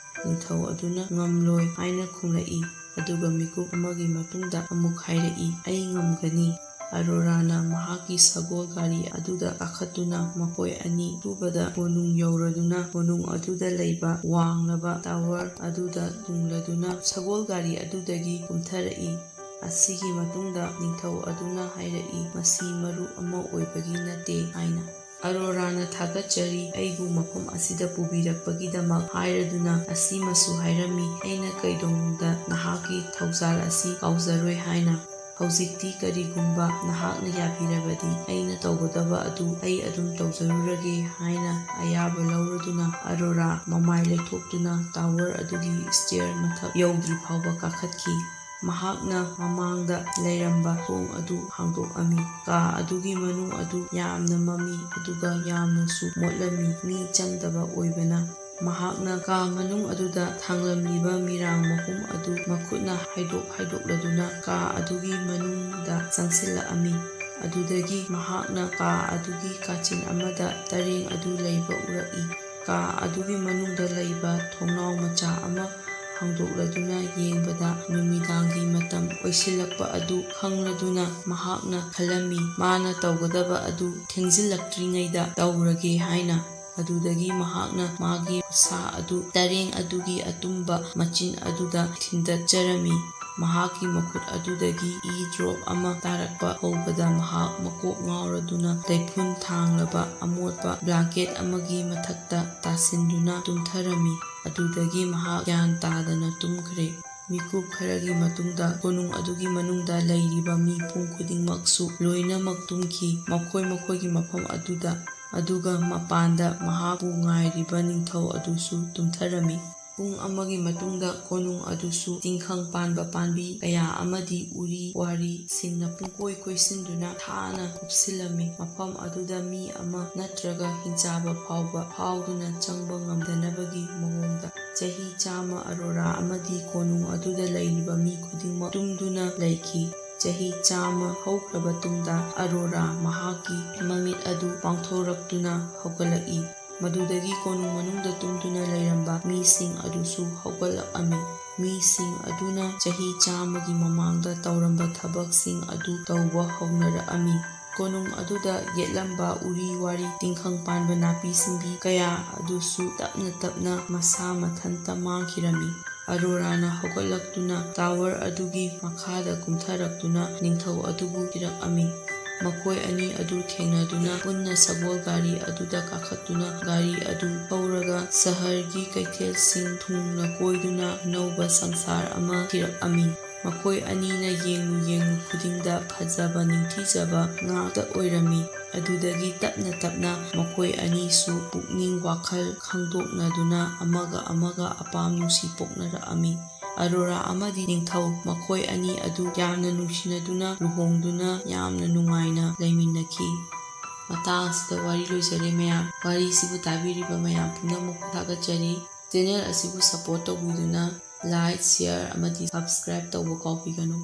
ꯅꯤꯡꯊꯧ ꯑꯗꯨꯅ ꯉꯝꯂꯣꯏ ꯍꯥꯏꯅ ꯈꯨꯝꯂꯛꯏ꯫ ꯑꯗꯨꯒ ꯃꯤꯀꯨꯞ ꯑꯃꯒꯤ ꯃꯇꯨꯡꯗ ꯑꯃꯨꯛ ꯍꯥꯏꯔꯛꯏ, ꯑꯩ ꯉꯝꯒꯅꯤ꯫ ꯑꯔꯣꯔꯥꯅ ꯃꯍꯥꯛꯀꯤ ꯁꯒꯣꯜ ꯒꯥꯔꯤ ꯑꯗꯨꯗ ꯀꯥꯈꯠꯇꯨꯅ ꯃꯈꯣꯏ ꯑꯅꯤ ꯁꯨꯕꯗ ꯀꯣꯅꯨꯡ ꯌꯧꯔꯗꯨꯅ ꯀꯣꯅꯨꯡ ꯑꯗꯨꯗ ꯂꯩꯕ ꯋꯥꯡꯂꯕ ꯇꯥꯋꯔ ꯑꯗꯨꯗ ꯇꯨꯡꯂꯗꯨꯅ ꯁꯒꯣꯜ ꯒꯥꯔꯤ ꯑꯗꯨꯗꯒꯤ ꯀꯨꯝꯊꯔꯛꯏ꯫ ꯑꯁꯤꯒꯤ ꯃꯇꯨꯡꯗ ꯅꯤꯡꯊꯧ ꯑꯗꯨꯅ ꯍꯥꯏꯔꯛꯏ, ꯃꯁꯤ ꯃꯔꯨꯞ ꯑꯃ ꯑꯣꯏꯕꯒꯤ ꯅꯠꯇꯦ ꯍꯥꯏꯅ꯫ ꯑꯔꯣꯔꯥꯅ ꯊꯥꯒꯠꯆꯔꯤ, ꯑꯩꯕꯨ ꯃꯐꯝ ꯑꯁꯤꯗ ꯄꯨꯕꯤꯔꯛꯄꯒꯤꯗꯃꯛ ꯍꯥꯏꯔꯗꯨꯅ ꯑꯁꯤꯃꯁꯨ ꯍꯥꯏꯔꯝꯃꯤ, ꯑꯩꯅ ꯀꯩꯗꯧꯅꯨꯡꯗ ꯅꯍꯥꯛꯀꯤ ꯊꯧꯖꯥꯜ ꯑꯁꯤ ꯀꯥꯎꯖꯔꯣꯏ ꯍꯥꯏꯅ꯫ ꯍꯧꯖꯤꯛꯇꯤ ꯀꯔꯤꯒꯨꯝꯕ ꯅꯍꯥꯛꯅ ꯌꯥꯕꯤꯔꯕꯗꯤ ꯑꯩꯅ ꯇꯧꯒꯗꯕ ꯑꯗꯨ ꯑꯩ ꯑꯗꯨꯝ ꯇꯧꯖꯔꯨꯔꯒꯦ ꯍꯥꯏꯅ ꯑꯌꯥꯕ ꯂꯧꯔꯗꯨꯅ ꯑꯔꯣꯔꯥ ꯃꯃꯥꯏ ꯂꯩꯊꯣꯛꯇꯨꯅ ꯇꯥꯋꯔ ꯑꯗꯨꯒꯤ ꯁ꯭ꯇꯦꯌꯔ ꯃꯊꯛ ꯌꯧꯗ꯭ꯔꯤ ꯐꯥꯎꯕ ꯀꯥꯈꯠꯈꯤ꯫ ꯃꯍꯥꯛꯅ ꯃꯃꯥꯡꯗ ꯂꯩꯔꯝꯕ ꯊꯣꯡ ꯑꯗꯨ ꯍꯥꯡꯗꯣꯛꯂꯝꯃꯤ꯫ ꯀꯥ ꯑꯗꯨꯒꯤ ꯃꯅꯨꯡ ꯑꯗꯨ ꯌꯥꯝꯅ ꯃꯝꯃꯤ, ꯑꯗꯨꯒ ꯌꯥꯝꯅꯁꯨ ꯃꯣꯠꯂꯝꯃꯤ꯫ ꯃꯤ ꯆꯪꯗꯕ ꯑꯣꯏꯕꯅ ꯃꯍꯥꯛꯅ ꯀꯥ ꯃꯅꯨꯡ ꯑꯗꯨꯗ ꯊꯥꯡꯂꯝꯂꯤꯕ ꯃꯤꯔꯥꯡ ꯃꯍꯨꯝ ꯑꯗꯨ ꯃꯈꯨꯠꯅ ꯍꯥꯏꯗꯣꯛ ꯍꯥꯏꯗꯣꯛꯂꯗꯨꯅ ꯀꯥ ꯑꯗꯨꯒꯤ ꯃꯅꯨꯡꯗ ꯆꯪꯁꯤꯜꯂꯛꯂꯝꯃꯤ꯫ ꯑꯗꯨꯗꯒꯤ ꯃꯍꯥꯛꯅ ꯀꯥ ꯑꯗꯨꯒꯤ ꯀꯥꯆꯤꯟ ꯑꯃꯗ ꯇꯔꯦꯡ ꯑꯗꯨ ꯂꯩꯕ ꯎꯔꯛꯏ꯫ ꯀꯥ ꯑꯗꯨꯒꯤ ꯃꯅꯨꯡꯗ ꯂꯩꯕ ꯊꯣꯡꯅꯥꯎ ꯃꯆꯥ ꯑꯃ ꯍꯥꯡꯗꯣꯛꯂꯗꯨꯅ ꯌꯦꯡꯕꯗ ꯅꯨꯃꯤꯗꯥꯡꯒꯤ ꯃꯇꯝ ꯑꯣꯏꯁꯤꯜꯂꯛꯄ ꯑꯗꯨ ꯈꯪꯂꯗꯨꯅ ꯃꯍꯥꯛꯅ ꯈꯜꯂꯝꯃꯤ, ꯃꯥꯅ ꯇꯧꯒꯗꯕ ꯑꯗꯨ ꯊꯦꯡꯖꯤꯜꯂꯛꯇ꯭ꯔꯤꯉꯩꯗ ꯇꯧꯔꯒꯦ ꯍꯥꯏꯅ꯫ ꯑꯗꯨꯗꯒꯤ ꯃꯍꯥꯛꯅ ꯃꯥꯒꯤ ꯈꯨꯠꯁꯥ ꯑꯗꯨ ꯇꯔꯦꯡ ꯑꯗꯨꯒꯤ ꯑꯇꯨꯝꯕ ꯃꯆꯤꯟ ꯑꯗꯨꯗ ꯊꯤꯟꯗꯠꯆꯔꯝꯃꯤ꯫ ꯃꯍꯥꯛꯀꯤ ꯃꯈꯨꯠ ꯑꯗꯨꯗꯒꯤ ꯏ ꯗ꯭ꯔꯣꯞ ꯑꯃ ꯇꯥꯔꯛꯄ ꯍꯧꯕꯗ ꯃꯍꯥꯛ ꯃꯀꯣꯛ ꯉꯥꯎꯔꯗꯨꯅ ꯂꯩꯐꯨꯟ ꯊꯥꯡꯂꯕ ꯑꯃꯣꯠꯄ ꯕ꯭ꯂꯥꯡꯀꯦꯠ ꯑꯃꯒꯤ ꯃꯊꯛꯇ ꯇꯥꯁꯤꯟꯗꯨꯅ ꯇꯨꯝꯊꯔꯝꯃꯤ꯫ ꯑꯗꯨꯗꯒꯤ ꯃꯍꯥꯛ ꯒ꯭ꯌꯥꯟ ꯇꯥꯗꯅ ꯇꯨꯝꯈ꯭ꯔꯦ꯫ ꯃꯤꯀꯨꯞ ꯈꯔꯒꯤ ꯃꯇꯨꯡꯗ ꯀꯣꯅꯨꯡ ꯑꯗꯨꯒꯤ ꯃꯅꯨꯡꯗ ꯂꯩꯔꯤꯕ ꯃꯤꯄꯨꯝ ꯈꯨꯗꯤꯡꯃꯛꯁꯨ ꯂꯣꯏꯅꯃꯛ ꯇꯨꯝꯈꯤ, ꯃꯈꯣꯏ ꯃꯈꯣꯏꯒꯤ ꯃꯐꯝ ꯑꯗꯨꯗ꯫ ꯑꯗꯨꯒ ꯃꯄꯥꯟꯗ ꯃꯍꯥꯛꯄꯨ ꯉꯥꯏꯔꯤꯕ ꯅꯤꯡꯊꯧ ꯑꯗꯨꯁꯨ ꯇꯨꯝꯊꯔꯝꯃꯤ꯫ ꯄꯨꯡ ꯑꯃꯒꯤ ꯃꯇꯨꯡꯗ ꯀꯣꯅꯨꯡ ꯑꯗꯨꯁꯨ ꯇꯤꯡꯈꯪ ꯄꯥꯟꯕ ꯄꯥꯝꯕꯤ ꯀꯌꯥ ꯑꯃꯗꯤ ꯎꯔꯤ ꯋꯥꯔꯤꯁꯤꯡꯅ ꯄꯨꯡꯀꯣꯏ ꯀꯣꯏꯁꯤꯟꯗꯨꯅ ꯊꯥꯅ ꯀꯨꯞꯁꯤꯜꯂꯝꯃꯤ꯫ ꯃꯐꯝ ꯑꯗꯨꯗ ꯃꯤ ꯑꯃ ꯅꯠꯇ꯭ꯔꯒ ꯍꯤꯡꯆꯥꯕ ꯐꯥꯎꯕ ꯐꯥꯎꯗꯨꯅ ꯆꯪꯕ ꯉꯝꯗꯅꯕꯒꯤ ꯃꯑꯣꯡꯗ ꯆꯍꯤ ꯆꯥꯝꯃ ꯑꯔꯣꯔꯥ ꯑꯃꯗꯤ ꯀꯣꯅꯨꯡ ꯑꯗꯨꯗ ꯂꯩꯔꯤꯕ ꯃꯤ ꯈꯨꯗꯤꯡꯃꯛ ꯇꯨꯝꯗꯨꯅ ꯂꯩꯈꯤ꯫ ꯆꯍꯤ ꯆꯥꯝꯃ ꯍꯧꯈ꯭ꯔꯕ ꯇꯨꯡꯗ ꯑꯔꯣꯔꯥ ꯃꯍꯥꯛꯀꯤ ꯃꯃꯤꯠ ꯑꯗꯨ ꯄꯥꯡꯊꯣꯔꯛꯇꯨꯅ ꯍꯧꯒꯠꯂꯛꯏ꯫ ꯃꯗꯨꯗꯒꯤ ꯀꯣꯅꯨꯡ ꯃꯅꯨꯡꯗ ꯇꯨꯝꯗꯨꯅ ꯂꯩꯔꯝꯕ ꯃꯤꯁꯤꯡ ꯑꯗꯨꯁꯨ ꯍꯧꯒꯠꯂꯛꯑꯝꯃꯤ꯫ ꯃꯤꯁꯤꯡ ꯑꯗꯨꯅ ꯆꯍꯤ ꯆꯥꯝꯃꯒꯤ ꯃꯃꯥꯡꯗ ꯇꯧꯔꯝꯕ ꯊꯕꯛꯁꯤꯡ ꯑꯗꯨ ꯇꯧꯕ ꯍꯧꯅꯔꯛꯑꯝꯃꯤ꯫ ꯀꯣꯅꯨꯡ ꯑꯗꯨꯗ ꯌꯦꯠꯂꯝꯕ ꯎꯔꯤ ꯋꯥꯔꯤ, ꯇꯤꯡꯈꯪ ꯄꯥꯟꯕ ꯅꯥꯄꯤ ꯁꯤꯡꯕꯤ ꯀꯌꯥ ꯑꯗꯨꯁꯨ ꯇꯞꯅ ꯇꯞꯅ ꯃꯁꯥ ꯃꯊꯟꯇ ꯃꯥꯡꯈꯤꯔꯝꯃꯤ꯫ ꯑꯔꯣꯔꯥꯅ ꯍꯧꯒꯠꯂꯛꯇꯨꯅ ꯇꯥꯋꯔ ꯑꯗꯨꯒꯤ ꯃꯈꯥꯗ ꯀꯨꯝꯊꯔꯛꯇꯨꯅ ꯅꯤꯡꯊꯧ ꯑꯗꯨꯕꯨ ꯊꯤꯔꯛꯑꯝꯃꯤ꯫ ꯃꯈꯣꯏ ꯑꯅꯤ ꯑꯗꯨ ꯊꯦꯡꯅꯗꯨꯅ ꯄꯨꯟꯅ ꯁꯒꯣꯜ ꯒꯥꯔꯤ ꯑꯗꯨꯗ ꯀꯥꯈꯠꯇꯨꯅ ꯒꯥꯔꯤ ꯑꯗꯨ ꯊꯧꯔꯒ ꯁꯍꯔꯒꯤ ꯀꯩꯊꯦꯜꯁꯤꯡ ꯊꯨꯡꯅ ꯀꯣꯏꯗꯨꯅ ꯑꯅꯧꯕ ꯁꯪꯁꯥꯔ ꯑꯃ ꯊꯤꯔꯛꯑꯝꯃꯤ꯫ ꯃꯈꯣꯏ ꯑꯅꯤꯅ ꯌꯦꯡꯂꯨ ꯌꯦꯡꯂꯨ ꯈꯨꯗꯤꯡꯗ ꯐꯖꯕ ꯅꯤꯡꯊꯤꯖꯕ ꯉꯥꯛꯇ ꯑꯣꯏꯔꯝꯃꯤ꯫ ꯑꯗꯨꯗꯒꯤ ꯇꯞꯅ ꯇꯞꯅ ꯃꯈꯣꯏ ꯑꯅꯤꯁꯨ ꯄꯨꯛꯅꯤꯡ ꯋꯥꯈꯜ ꯈꯪꯗꯣꯛꯅꯗꯨꯅ ꯑꯃꯒ ꯑꯃꯒ ꯑꯄꯥꯝ ꯅꯨꯡꯁꯤ ꯄꯣꯛꯅꯔꯛꯑꯝꯃꯤ꯫ ꯑꯔꯣꯔꯥ ꯑꯃꯗꯤ ꯅꯤꯡꯊꯧ ꯃꯈꯣꯏ ꯑꯅꯤ ꯑꯗꯨ ꯌꯥꯝꯅ ꯅꯨꯡꯁꯤꯅꯗꯨꯅ ꯂꯨꯍꯣꯡꯗꯨꯅ ꯌꯥꯝꯅ ꯅꯨꯡꯉꯥꯏꯅ ꯂꯩꯃꯤꯟꯅꯈꯤ꯫ ꯃꯇꯥꯡ ꯑꯁꯤꯗ ꯋꯥꯔꯤ ꯂꯣꯏꯖꯔꯦ ꯃꯌꯥꯝ꯫ ꯋꯥꯔꯤꯁꯤꯕꯨ ꯇꯥꯕꯤꯔꯤꯕ ꯃꯌꯥꯝ ꯄꯨꯝꯅꯃꯛꯄꯨ ꯊꯥꯒꯠꯆꯔꯤ꯫ ꯆꯦꯅꯦꯜ ꯑꯁꯤꯕꯨ ꯁꯄꯣꯔꯠ ꯇꯧꯕꯤꯗꯨꯅ ꯂꯥꯏꯛ, ꯁꯤꯌꯔ ꯑꯃꯗꯤ ꯁꯕꯁꯀ꯭ꯔꯥꯏꯕ ꯇꯧꯕ ꯀꯥꯎꯕꯤꯒꯅꯨ꯫